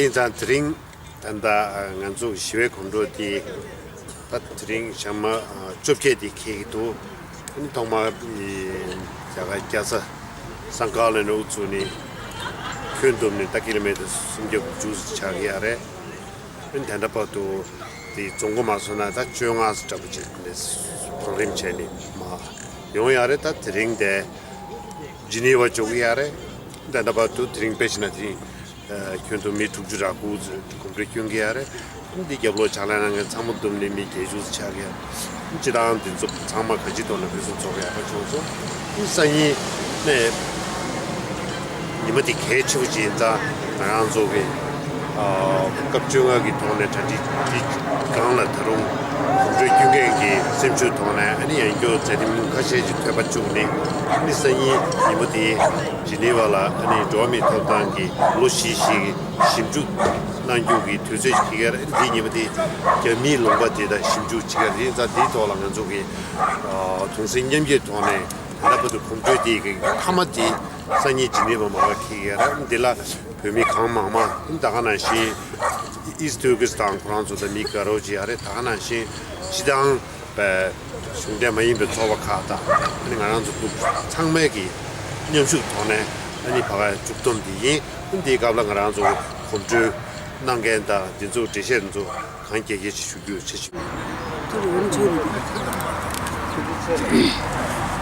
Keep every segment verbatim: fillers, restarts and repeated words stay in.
ཡིན་ཙང་དེ་རིང་ད་ལྟ་ང་ཚོ་ཞི་བའི་གོམ་བགྲོད་དེ་ད་དེ་རིང་ཞག་མ་བཅོ་བརྒྱད་དེ་འཁེལ་གྱི་འདུག་ཨ་ནི་ཐོག་མར་རྒྱ་གར་རྒྱལ་ས་སང་ཀ་ལ་ནས་དབུ་བཙུགས་ནས་ཁྱོན་བསྡོམས་ནས་ད་ཀི་ལོ་མི་ཊར་སུམ་བརྒྱ་དགུ་བཅུ་ཙམ་ཆགས་ཀྱི་ཡོད་རེད། ཨ་ནི་ད་ལྟ་བར་དུ་དེ་རྫོང་སྒོ་མ་སོང་ན་ད་བཅོ་ལྔ་ཙམ་འདྲ་པོ་ཅིག་ནས་བང་རིམ་བྱས་ནས་མར་ཡོང་ཡོད་རེད། ད་དེ་རིང་དེ་ཇི་ནི་ཝ་འབྱོར་གྱི་ཡོད་རེད། ད་ལྟ་བར་དུ་དེ་རིང་དཔེ་བྱས་ན་དེ་རིང་། ཁྱོན་བསྡོམས་མི་དྲུག་ཅུ་རེ་དགུ་ཙམ་གོམ་བགྲོད་བསྐྱོན་གྱི་ཡོད་རེད། འདི་རྒྱབ་ལོགས་ཕྱག་ལས་གནང་མཁན་ཚང་མ་བསྡོམས་ནས་མི་བརྒྱད་ཅུ་ཙམ་ཆགས་ཀྱི་ཡོད། སྤྱིར་བཏང་འདི་ཚོ་ཚང་མ་ག་ཅིའི་ཐོག་ནས་ཕུན་སུམ་ཚོགས་པའི་ཡག་པོ་བྱུང་སོང་། སང་ཉིན་ནས་ཉི་མ་འདི་གལ་ཆེ་བོ་ཅིག་ཡིན་ཙང་ང་རང་ཚོ་གི་སྐབས་བཅོ་ལྔ་གི་ཐོག་ནས་གྲ་སྒྲིག་འདི་སྒང་ལ་ད་རུང་གོམ་བགྲོད་བསྐྱོན་མཁན་གྱི་སེམས་ཤུགས་ཐོག་ནས་ཨ་ནི་ཡང་སྐྱར་མཛད་རིམ་ཁ་ཤས་ཅིག་ཐོན་པ་བཅུག་ནས་ཨ་ནི་སང་ཉིན་ཉི་མ་འདི། ཇི་ནི་ཝ་ལ་ཨ་ནི་འགྲོ་བ་མིའི་ཐོབ་ཐང་གི་ལོ་བཞི་བཞི་གི་ཞིབ་འཇུག་གནང་རྒྱུ་གི་དུས་ཚོད་ཅིག་ཕྱེ་གི་རེད། འདི་ཉིན་མོ་དེ་རྒྱ་མིའི་ལུང་པ་དེ་དང་ཞིབ་འཇུག་བྱེད་ཀྱི་རེད། ཡིན་ཙང་འདིའི་ཐོག་ལ་ང་ཚོ་གི་གདུང་སེམས་མཉམ་སྐྱེད་ཐོག་ནས་ད་ལྟ་བར་དུ་གོམ་བགྲོད་དེ་གི་མཐའ་མ་དེ་སང་ཉིན་ཇི་ནི་ཝ་མར་ཕྱེ་གི་རེད། འདི་ལ་བོད་མི་གང་མང་མང་ད་ག་ནང་བཞིན་ཨིསི་ཏུར་ཀི་སི་ཐན་ཁོ་རང་ཚོ་དང་མི་དགའ་རོགས་བྱེད་ཡ་རེད། ད་ག་ནང་བཞིན་སྤྱི་བཏང་། པའི་གཞུང་འབྲེལ་མ་ཡིན་པའི་ཚོགས་པ་ཁག་དང་ཨ་ནི་ང་རང་ཚོ་འདུག་ཚང་མའི་གི་མཉམ་ཞུགས་ཐོག་ནས་ཨ་ནི་ཕ་གའི་མཇུག་བསྡོམས་འདི་ཡིན། ཨ་ནི་འདིའི་སྐབས་ལ་ང་རང་ཚོ་གོམ་བགྲོད་གནང་མཁན་དང་འདི་ཚོ་འགྲེལ་བཤད་འདི་ཚོ་གང་རྒྱས་རྒྱས་ཅིག་ཞུ་རྒྱུ་ཆེ་ཞུ།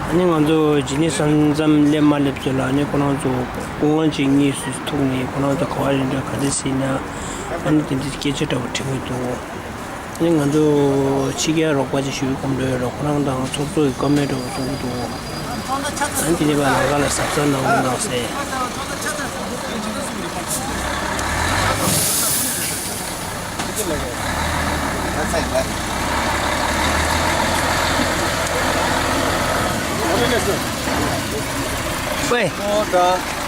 ཨ་ནི་ང་ཚོ་ཇི་ནི་ཝ་ས་མཚམས་སླེབས་མ་སླེབས་ཚོ་ལ་ཨ་ནི་ཁོ་རང་ཚོ་སྐུ་ངོ་གཅིག་གཉིས་སུ་ཐུག་ནས་ཁོ་རང་ཚོ་ག་བ་རེད་འདྲ་ག་འདྲ་ཟེར་ན་ཨ་ནི་དེ་འདྲ་སྐད་ཆ་འདྲ་པོ་དྲི་གི་འདུག་ཨ་ནི་ང་ཚོ་ཕྱི་རྒྱལ་རོགས་པ་ཅིག་ཞུ་བའི་གོམ་བགྲོད་རོགས་ཁོ་རང་དང་ཚོགས་གཙོ་ཡི་བཀའ་མོལ་འདྲ་པོ་གསུང་གི་འདུག་ཨ་ནི་དེ་ནས་ཕར་ལམ་ཁ་ལ་གཟབ་གཟབ་གནང་དགོས་གནང་ཟེར། ཝེ།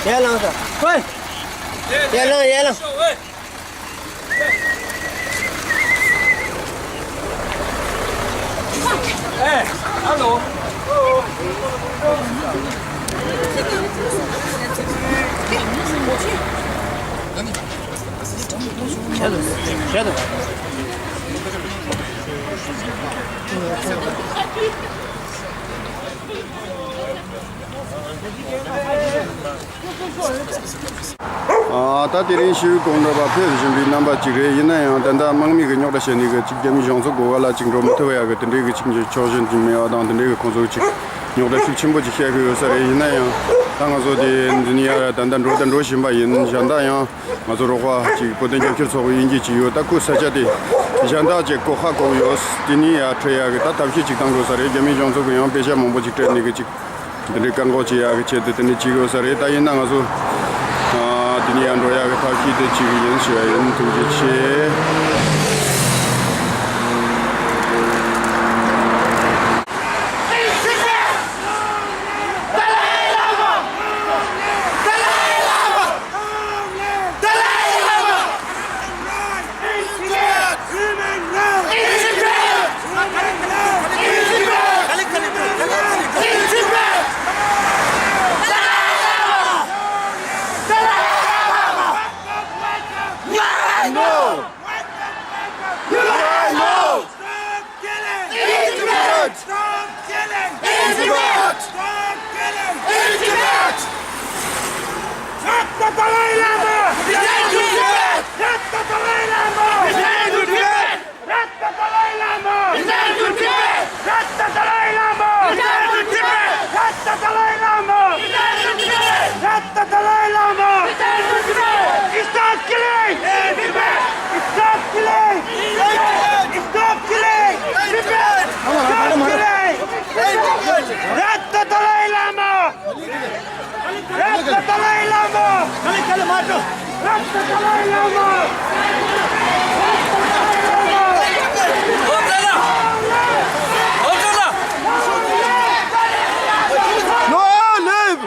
ཡར་ལངས་ཤོག་ཝེ། ཡར་ལངས་ཡར་ལངས། ཨ། ད་དེ་རིང་ཞི་བའི་གོམ་བགྲོད་པ་ཕེབས་བཞིན་པའི་རྣམ་པ་གཅིག་རེད། ཡིན་ན་ཡང་ད་ལྟ་དམག་མི་གི་རྙོག་དྲ་བྱས་ནས་གི་གཅིག་རྒྱ་མི་གཞུང་ཚབ་སྒོ་ཁ་ལ་གཅིག་འགྲོ་མི་ཐུབ་ཡ་གི་དེ་འདྲའི་གི་གཅིག་ཕྱོགས་ཞེན་གཅིག་མེད་པ་དང་དེ་འདྲའི་གི་ཁོང་ཚོ་གཅིག་རྙོག་དྲ་ཤུགས་ཆེན་པོ་གཅིག་བཤད་གི་ཡོད་ས་རེད། ཡིན་ན་ཡང་ད་ང་ཚོ་དེ་འདི་ནས་ཡར་ད་ལྟ་འགྲོ་ད་འགྲོ་བཞིན་པ་ཡིན། གཞན་དག་ཡང་ང་ཚོ་རོགས་པ་གཅིག་བོད་དོན་རྒྱབ་སྐྱོར་ཚོགས་པའི་དབྱིན་ཇི་གཅིག་ཡོད། ད་ཁོ་ས་ཆ་དེ་གཞན་དག་གཅིག་གོ་ཁ་གོ་ཡོད། དེ་ནས་ཡར་ཁྲིད་ཡ་གི་ད་ཐབས་ཤེས་གཅིག་བཏང་དགོས་ས་རེད། རྒྱ་མི་གཞུང་ཚབ་གི་ཡང་དཔེ་ཆ་མང་པོ་གཅིག་སྤྲད་ནས་གི་གཅིག་འདི་འདྲའི་བཀག་འགོག་བྱེད་ཡག་གི་ཆེད་དུ་དེ་འདྲ་བྱེད་དགོས་ས་རེད། ད་ཡིན་ན་ང་ཚོ་ཨ་འདི་ནས་ཡར་འགྲོ་ཡག་གི་ཐབས་ཤེས་དེ་བྱེད་གི་ཡིན་ཞུ་ཡ་ཡིན། ཐུགས་རྗེ་ཆེ། Stop killing! In Tibet! Stop killing! In Tibet! Free the Dalai Lama! Return to Tibet! Free the Dalai Lama! Return to Tibet! Free the Dalai Lama! Return to Tibet! Free the Dalai Lama! Return to Tibet! Free the Dalai Lama! Return to Tibet! Free the Dalai Lama! Return to Tibet! Stop killing! In Tibet! Stop killing! In Tibet! Stop killing! In Tibet! Stop killing! Free the Dalai Lama! Free the Dalai Lama! Free the Dalai Lama! Long live!